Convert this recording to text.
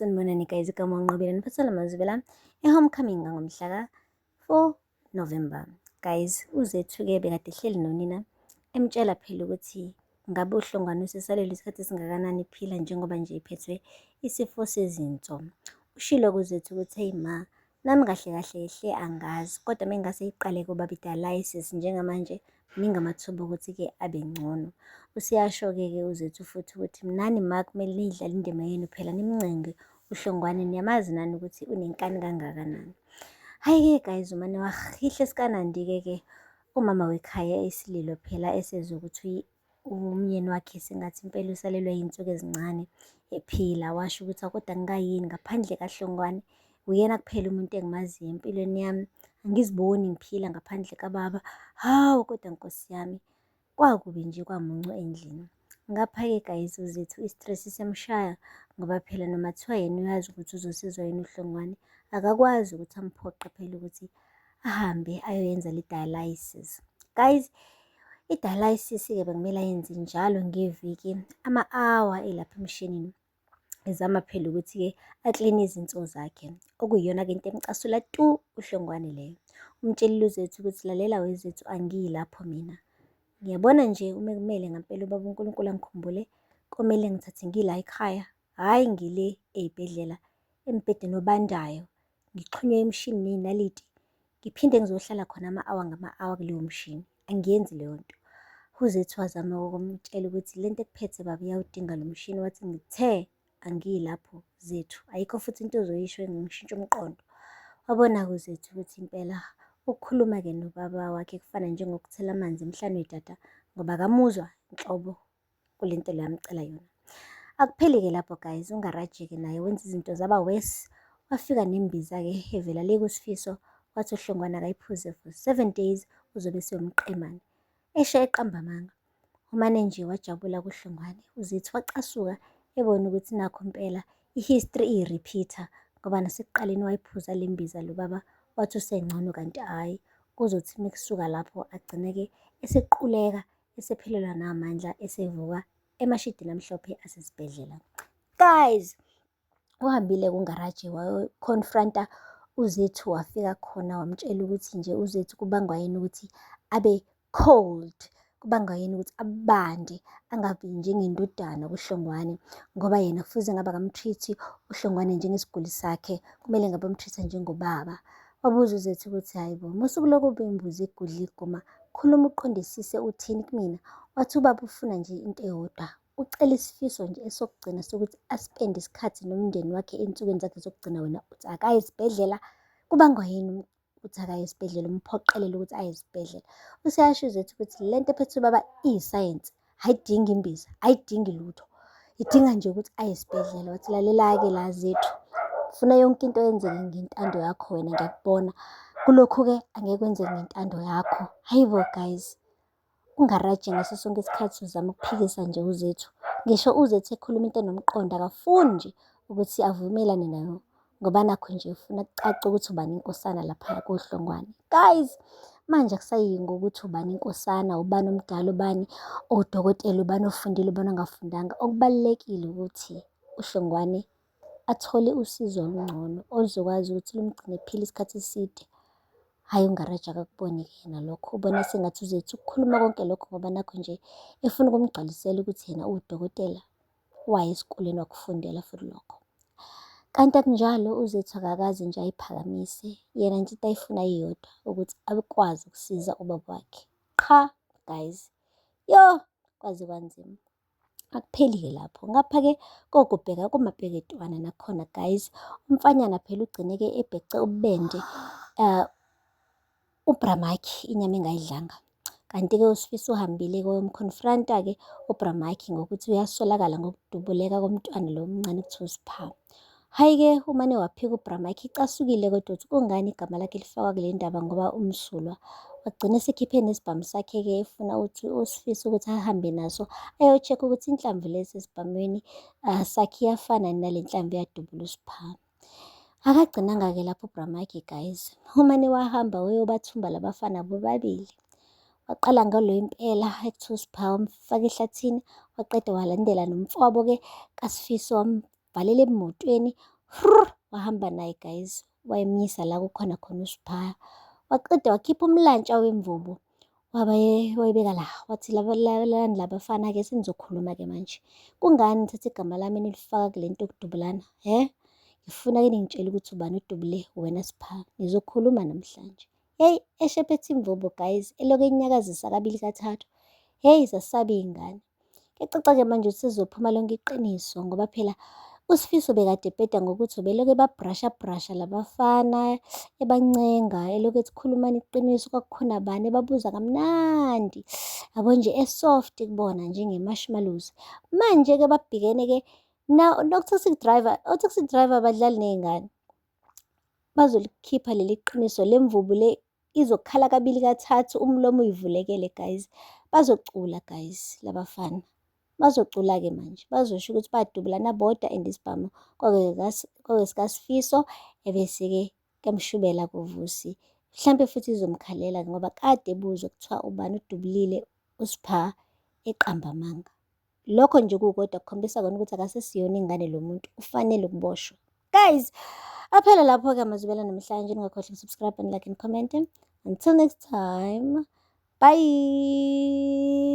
Sanibonani guys, igama uNqobile niphathela amazwi la e-homecoming ngomhla ka-4 November. Guys, uZethu-ke bekade ehleli nonina emtshela phela ukuthi ngabe uHlongwane usesalelwe isikhathi esingakanani ephila njengoba nje ephethwe isifo sezinso. Ushilo kuZethu ukuthi hey ma, nami kahle kahle hle angazi kodwa mengase iqale kubaba i-dialysis njengamanje maningi amathuba ukuthi-ke abe ngcono. Useyasho-ke ke uZethu futhi ukuthi nani ma kumele niyidlale indima yenu phela nimncenge uHlongwane niyamazi nani ukuthi unenkani kangakanani. Hhayi-ke guys, umane wahihla esikanandi-ke ke umama wekhaya isililo phela esezwa ukuthi umyeni wakhe sengathi impela usalelwe yiy'nsuku ezincane ephila. Washo ukuthi kodwa ngingayini ngaphandle kaHlongwane, uyena kuphela umuntu engimaziyo empilweni yami. Angiziboni ngiphila ngaphandle kababa. Hawu kodwa Nkosi yami, kwakubi nje kwamuncu endlini. Ngapha-ke guys uZethu i-stress siyamshaya ngoba phela noma kuthiwa yena uyazi ukuthi uzosizwa yini uHlongwane, akakwazi ukuthi amphoqe phela ukuthi ahambe ayoyenza le dialysis. Guys, i-dialysis-ke bekumele ayenze njalo ngeviki ama-hour elapha emshinini ezama phela ukuthi-ke akline izinso zakhe, okuyiyona-ke into emcasula tu uHlongwane leyo. Umtshelile uZethu ukuthi lalela weZethu angiyi lapho mina. Ngiyabona nje uma kumele ngampela ubaba uNkulunkulu angikhumbule, komele ngithathe ngila ekhaya, hhayi ngile ey'bhedlela embhedeni obandayo, ngixhunywe emshinini ney'naliti, ngiphinde ngizohlala khona ama-hour ngama-hour kuleyo mshini. Angiyenzi leyo nto. UZethu wazama ukumtshela ukuthi lento ekuphethe baba iyawudinga lo mshini, wathi ngithe angiyi lapho Zethu, ayikho futhi into ozoyisho engangishintsha umqondo. Wabona-ke uZethu ukuthi impela ukukhuluma-ke nobaba wakhe kufana njengokuthela amanzi emhlane wedada ngoba akamuzwa nhlobo kule nto le amcela yona. Akupheli-ke lapho guys, uNgaraji-ke naye wenza izinto zaba worse. Wafika nembiza-ke evela le kuSifiso, wathi uHlongwane akayiphuze for 7 days uzobe esewumqemane. Esho eqamba amanga. Umane nje wajabula kuHlongwane. UZethu wacasuka ebona ukuthi nakho impela i-history iyi-repeat-a ngoba nasekuqaleni wayiphuza le mbiza lo baba wathi usengcono kanti hhayi. Kuzothi mekusuka lapho agcine-ke esequleka esephelelwa namandla esevuka emashidini amhlophe asesibhedlela. Guys, uhambile kuNgaraji wayo-confront-a uZethu wafika khona wamtshela ukuthi nje uZethu kubangwa yini ukuthi abe cold, kubangwa yini ukuthi abande angabi njengendodana kuHlongwane ngoba yena kufuze ngabe akamtreat-i uHlongwane njengesiguli sakhe, kumele ngabe amtreat-a njengobaba. Wabuza uZethu ukuthi hhayi bo, musa ukulokhu ube imbuzi egudla iguma, khuluma uqondisise uthini kumina. Wathi ubaba ufuna nje into eyodwa, ucela isifiso nje esokugcina sokuthi aspende isikhathi nomndeni wakhe ey'nsukwini zakhe zokugcina wena uthi akaye esibhedlela. Kubangwa yini ukuthi akaye esibhedlela, umphoqelele ukuthi aye esibhedlela. Useyasho uZethu ukuthi le nto ephethe ubaba iyisayensi, ayidingi imbiza, ayidingi lutho. Idinga nje ukuthi aye esibhedlela. Wathi lalela-ke la Zethu, funa yonke into yenzeke ngentando yakho wena ngiyakubona. Kulokhu-ke angeke kwenzeke ngentando yakho. Hhayi bo guys, uNgaraji ngaso sonke isikhathi uzama ukuphikisa nje uZethu. Ngisho uZethu ekhuluma into enomqondo akafuni nje ukuthi avumelane nayo ngoba nakhu nje ufuna kucace ukuthi ubani inkosana laphaya koHlongwane. Guys, manje akusayi ngokuthi ubani inkosana, ubani omdala, ubani odokotela, ubani ofundile, ubani ongafundanga. Okubalulekile ukuthi uHlongwane athole usizo olungcono oluzokwazi ukuthi lumgcine ephila isikhathi eside. Hhayi uNgaraji akakuboni-ke yena lokho, ubona sengathi uZethu ukukhuluma konke lokho ngoba nakhu nje efuna ukumgcwalisela ukuthi yena uwudokotela waya esikoleni wakufundela futhi lokho. Kanti akunjalo uZethu akakaze nje ayiphakamise, yena nje into ayifuna iyodwa ukuthi akwazi ukusiza ubaba wakhe. Qha guys, yo kwaze kwanzima. Akupheli-ke lapho, ngapha-ke kokubheka kumapeketwane nakhona guys, umfanyana phela ugcine-ke ebhece ububende uBra Mike inyama engayidlanga. Kanti-ke uSifiso uhambile-ke wayomconfront-a-ke uBra Mike ngokuthi uyasolakala ngokudubuleka komntwana lo omncane ekuthiwa uSipha. Hhayi-ke umane waphika uBra Mike icasukile kodwa ukuthi kungani igama lakhe lifakwa kule ndaba ngoba umsulwa. Wagcina esekhiphe nesibhamu sakhe-ke efuna ukuthi uSifiso ukuthi ahambe naso ayo-check-a ukuthi inhlamvu lesi esibhamweni sakhe iyafana nale nhlamvu eyadubula uSipha. Akagcinanga-ke lapho uBra Mike guys, umane wahamba wayobathumba labafana bobabili. Waqala ngalo impela ekuthiwa uSipha wamfaka ehlathini, waqeda walandela nomfowabo-ke kaSifiso. Wamvalela emotweni, frrr, wahamba naye guys, wayemyisa la kukhona khona uSpha. Waqeda wakhipha umlantsha wemvubu, wayibeka la, wathi lalelani la bafana-ke, senizokhuluma-ke manje. Kungani nithatha igama lami nilifaka kule nto yokudubulana, hhe? Ngifuna-ke ningitshele ukuthi ubani odubule wena Spha, nizokhuluma namhlanje. Hheyi, eshephethe imvubu guys, elokhu enyakazisa kabili kathathu. Hheyi, zasaba iy'ngane. Kuyacaca-ke manje ukuthi selizophuma lonke iqiniso ngoba phela uSifiso bekade ebheda ngokuthi ubelokhu ebabrasha brasha labafana, ebancenga, elokhu ethi khulumani iqiniso, kwakukhona bani, ebabuza kamnandi. Yabo nje e-soft kubona njenge-marshmallows. Manje-ke babhekene-ke no-taxi driver, o-taxi driver abadlali ney'ngane. Bazolikhipha leli qiniso, le mvubu le izokhala kabili kathathu, umlomo uyivulekele guys. Bazocula guys labafana. Bazocula-ke manje, bazosho ukuthi badubulana bodwa and isibhamu kwakungesikaSifiso, ebese-ke kuyamshubela kuVusi. Mhlampe futhi izomkhalela ngoba kade ebuzwa kuthiwa ubani odubulile uSpha, eqamba amanga. Lokho nje kukodwa kukhombisa kona ukuthi akasesiyona ingane lo muntu, ufanele ukuboshwa. Guys, aphela lapho-ke amazwibela namhlanje. Ningakhohlwa uku-subscribe and like and comment. Until next time, bye.